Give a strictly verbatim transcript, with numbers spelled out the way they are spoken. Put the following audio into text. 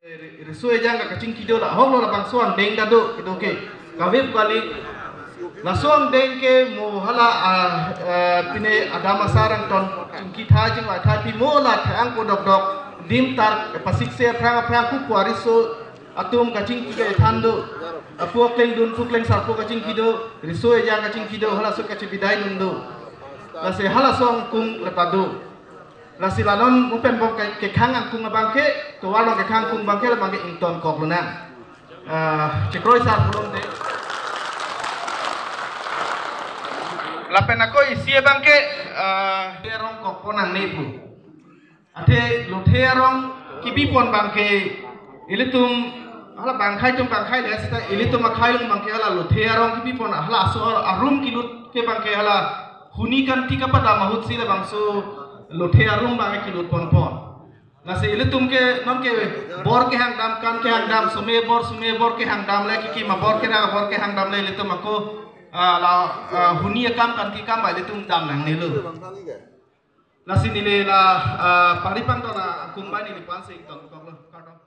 Riso ejang kachingki do, la hok lo, labangso angdeng ta do, kedo ke. Kave pu kali. Laso angdeng ke mo hala, ah, ah, pine adam asar angton chingki tha chingvai tha pi mo la thang ko dokdok. Dim tar pasikse aphrang aphrang ku kuari so atum kachingki kethan do. Apu akleng dun pu kleng sarpo kachingki do, riso ejang kachingki do, halaso kachibidai dun do. Lasi halaso angkung lata do. Lasi la non mo pen bom ke, kekhang angkung abang ke, tovar along kekhang angkung abang ke, labang ke ingtonkok lonang. Ah, chekroi sar pulom de. Lapen ako isi abang ke, ah, Lothe arong kokpon nangne pu. Athe Lothe arong kibipon abang ke, ilitum, hala bangkhai atum bangkhai le sita, ilitum akhai along abang ke hala Lothe arong kibipon, hala aso arum kilut ke abang ke hala huni kanti kapadam ahut si labangso Lothe arum abang ke kilut ponpon. Lasi ilitum ke non ke bor kehang dam, kan kehang dam, sume bor, sume bor kehang dam le, kiki ma bor kera bor kehang dam le, ilitum ako, ah, la, ah, huni akam kanti akam abang ilitum dam nangnelo. Lasi neli la, ah, pari pangton angkung abang neli pu-an si ingtonkoklo, kardom.